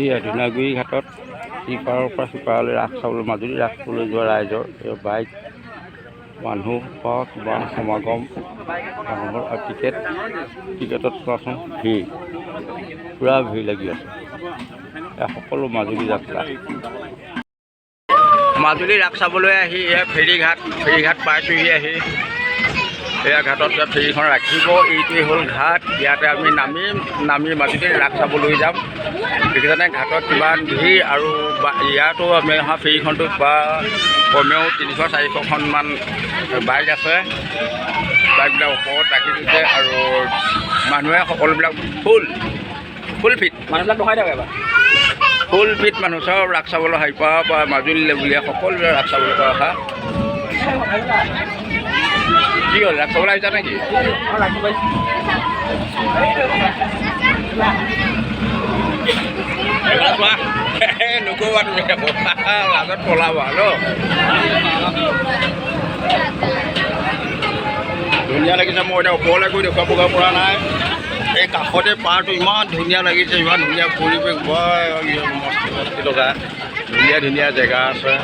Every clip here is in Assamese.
এইয়া ধুনাগুৰি ঘাটত ইপাৰৰ পৰা সিপাৰলৈ ৰাস চাবলৈ, মাজুলী ৰাস চাবলৈ যোৱা ৰাইজৰ এই বাইক, মানুহ বা কিমান সমাগম মানুহৰ। আৰু টিকেটত চোৱাচোন ভিৰ, পূৰা ভিৰ লাগি আছে। এয়া সকলো মাজুলী যাত্ৰা। মাজুলী ৰাস চাবলৈ আহি এয়া ফেৰীঘাট পাইছোঁহি আহি। এয়া ঘাটত ফেৰীখন ৰাখিব। এইটোৱেই হ'ল ঘাট। ইয়াতে আমি নামিম, নামি মাজুলীৰ ৰাস চাবলৈ যাম। দেখিছানে ঘাটত কিমান ভিৰ? আৰু ইয়াতো আমি অহা ফেৰীখনটোত বা কমেও 300-400খনমান বাইক আছে। বাইকবিলাক ওপৰত ৰাখি দিছে আৰু মানুহে সকলোবিলাক ফুল ফুল ফিট। মানুহবিলাক ৰখাই থাকে এবাৰ। ফুল ফিট মানুহ চব ৰাস চাবলৈ ইপাৰৰ পৰা মাজুলীলৈ বুলিয়ে সকলোৱে ৰাস চাবলৈ অহা। কি হ'ল, ৰাস চাবলৈ আহিছা নেকি? চোৱা, নক'বা তুমি আকৌ, লাজত পলাবা ন। ধুনীয়া লাগিছে। মই এতিয়া ওপৰলৈ গৈ দেখুৱাবগৈ পৰা নাই। এই কাষতে পাৰটো ইমান ধুনীয়া লাগিছে, ইমান ধুনীয়া পৰিৱেশ, বৰ মস্তি মস্তি লগা ধুনীয়া ধুনীয়া জেগা আছে।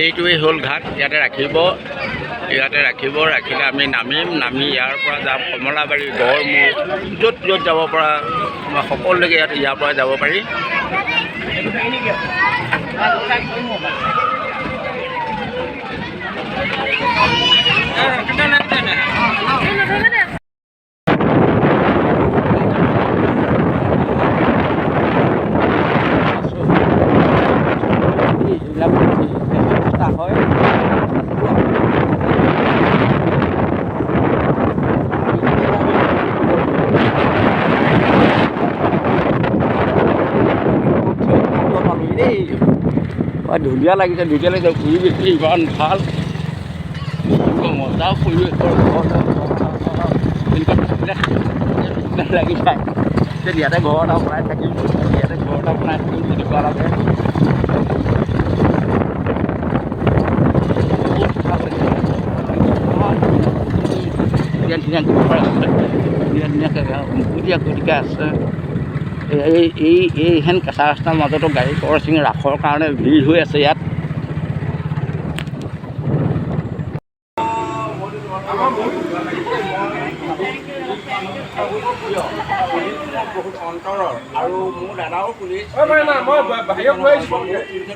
এইটোৱেই হ'ল ঘাট। ইয়াতে ৰাখিব, ইয়াতে ৰাখিব। ৰাখিলে আমি নামিম, নামি ইয়াৰ পৰা যাম কমলাবাৰী, গড়মূৰ, য'ত য'ত যাব পৰা সকলোলৈকে ইয়াত ইয়াৰ পৰা যাব পাৰি। হয়। ধুনীয়া লাগিছে, ধুনীয়া লাগিছে পৰিৱেশটো, ইমান ভাল মজা পৰিৱেশৰ লাগি যায়। ইয়াতে ঘৰ এটা বনাই থাকিম, ইয়াতে ঘৰ এটা বনাই থাকিম তেনেকুৱা লাগে। ধুনীয়া ধুনীয়া ঘৰ আছে, ধুনীয়া ধুনীয়া মুকুটীয়া গতিকে আছে। এই এই এইহেন কেঁচা ৰাস্তাৰ মাজতো গাড়ী ক্ৰচিং ৰাসৰ কাৰণে ভিৰ হৈ আছে ইয়াত। বহুত অন্তৰৰ আৰু মোৰ দাদাও পুলিচ,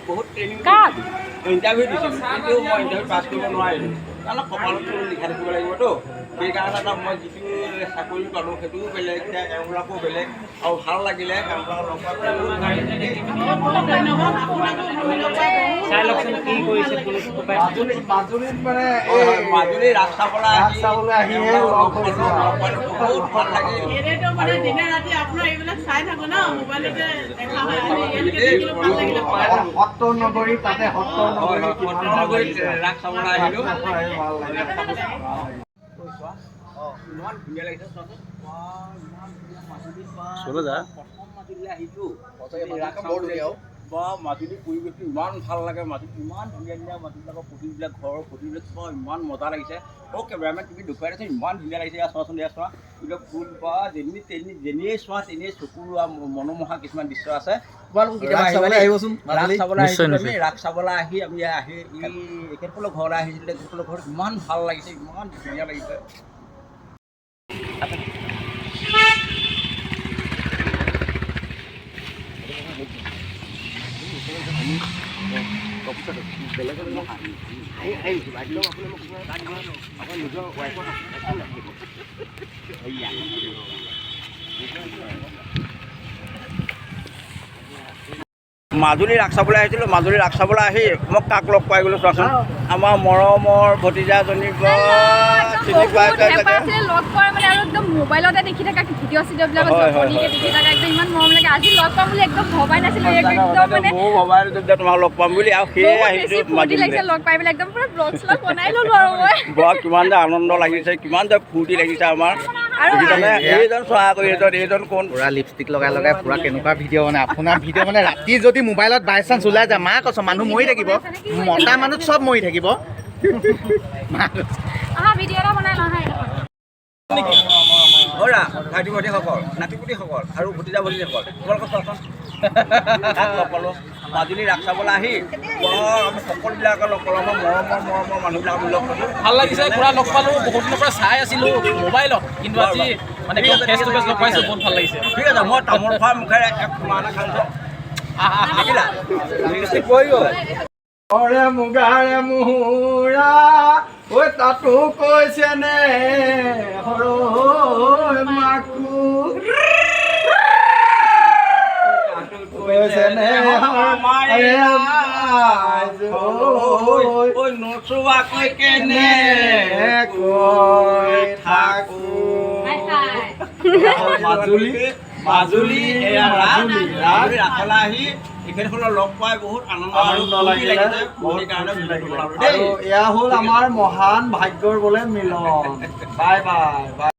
বহুত ট্ৰেইনিং, ইণ্টাৰভিউ দিছিলোঁ, কিন্তু মই ইণ্টাৰভিউ পাছ কৰিব নোৱাৰিলোঁ, কাৰণ কপালতো লিখা থাকিব লাগিবতো। সেইকাৰণে এটা মই যিটো চাকৰি পালোঁ সেইটোও বেলেগ, এতিয়া এওঁবিলাকো বেলেগ আৰু ভাল লাগিলে এওঁবিলাকক লগ পাই। চাই লওকচোন কি কৰিছে পুলিচ সোপাই। মাজুলীত মানে মাজুলী ৰাস চাবলৈ ৰাস চাবলৈ আহিহে লগ পাইছোঁ। লগ পালোঁ, বহুত ভাল লাগিল। এনেইতো মানে দিনে ৰাতি আপোনাৰ এইবিলাক চাই থাকো ন, মোবাইলতে দেখা হয়। আজি ইয়াত দেখিলো, ভাল লাগিলে। সত্ৰ নগৰী, তাতে সত্ৰ নগৰী, সত্ৰ নগৰীত ৰাস চাবলৈ আহিলোঁ। ভাল লাগিল। ইমান ধুনীয়া লাগিছে, চোৱাচোন। প্ৰথম মাজুলীলৈ আহিছোঁ বা মাজুলীৰ পৰিৱেশটো ইমান ভাল লাগে। মাজুলী ইমান ধুনীয়া ধুনীয়া, মাজুলীবিলাকৰ প্ৰতিবিলাক ঘৰৰ প্ৰতিবিলাক চোৱা, ইমান মজা লাগিছে। অ' কেমেৰামেন, তুমি দেখুৱাই দিছা, ইমান ধুনীয়া লাগিছে। ইয়াত চোৱাচোন, ইয়াত চোৱা, এইবিলাক ফুল বা যেনি তেনি যেনিয়ে চোৱা তেনেই চকুৰ মনোমোহা কিছুমান দৃশ্য আছে। তোমালোকো কেতিয়াবা ৰাস চাবলৈ আহিবা দেই। আহিবচোন ৰাস মাজুলী। চাবলৈ আহিছিলোঁ আমি। ৰাস চাবলৈ আহি আমি আহি এই এখেতসকলৰ ঘৰলৈ আহিছিলোঁ। তেখেতসকলৰ ঘৰত ইমান ভাল লাগিছে, ইমান ধুনীয়া লাগিছে। মাজুলী ৰাস চাবলৈ আহিছিলোঁ। মাজুলী ৰাস চাবলৈ আহি মই কাক লগ পাই গ'লোঁ চোৱাচোন। আমাৰ মৰমৰ ভতিজাজনী চিনি পাই চাগে। লগ পোৱাৰ মানে আৰু একদম মোবাইলতে দেখি থকা ভিডিঅ' চিডিঅ' বিলাকত হয়, হয়, জমনিকে হয়। দেখি থকা, একদম ইমান মৰম লাগে। আজি লগ পাম বুলি একদম ভবাই নাছিলোঁ। একদম মানে ময়ো ভবাই নাছিলোঁ যে তোমাক লগ পাম বুলি, আৰু সেয়ে বহুত বেছি আহিছোঁ ফূৰ্তি মাজুলীলৈ। লাগিছে লগ পাই পেলাই, একদম পুৰা ব্লগ শ্লগ বনাই ল'লো আৰু মই। বৰ কিমান যে আনন্দ লাগিছে, কিমান যে ফূৰ্তি লাগিছে আমাৰ। আৰু দেখিছানে? এইজন চোৱা আকৌ, এইজন কোন? পুৰা লিপষ্টিক লগাই লগাই পুৰা কেনেকুৱা ভিডিঅ' মানে আপোনাৰ ভিডিঅ' মানে ৰাতি যদি মোবাইলত বাই চান্স ওলাই যায়, মা কৈছ মানুহ মৰি থাকিব, মতা মানুহ চব মৰি থাকিব। মা কৈছে। আহা, ভিডিঅ' এটা বনাই লওঁ। আহা, এইডোখৰ। শুনা ভাইটি ভণ্টিসকল, নাতিপুতিসকল আৰু ভতিজা ভতিজীসকল, তোমালোকৰ চোৱাচোন কাক লগ পালোঁ। মাজুলী ৰাস চাবলৈ আহি বৰ আমি সকলোবিলাকে লগ পালোঁ, আমাৰ মৰমৰ মৰমৰ মানুহবিলাক আমি লগ পালোঁ। ভাল লাগিছে খুৰা, লগ পালো। বহুত দিনৰ পৰা চাই আছিলো মোবাইলত, কিন্তু আজি মানে একদম ফেচ টু ফেচ লগ পাইছো, বহুত ভাল লাগিছে। ঠিক আছে, মই তামোল খোৱাৰ মুখেৰে এক চুমা এটা খাইছোঁ, দেখিলা? ঠিক আছে। অৰে মুগাৰে মুহুৰা ঐ, তাতো কৈছে নে সৰৈ মাকো কৈছে নে ঐ নোচোৱাকৈ কেনে কৈ থাকো। মাজুলী। মাজুলী, এয়া ৰাস। মাজুলী, ৰাস। মাজুলী ৰাসলৈ আহি তেখেতসকলক লগ পাই বহুত আনন্দ আৰু আনন্দ ফূৰ্তি লাগিলে, লাগিছে। বহুত ফূৰ্তিৰ কাৰণে ফূৰ্তি ভিডিঅ'টো লাগিলে। বনালো দেই। আৰু এয়া হ'ল আমাৰ মহান ভাগ্যৰ বোলে মিলন। Bye bye bye.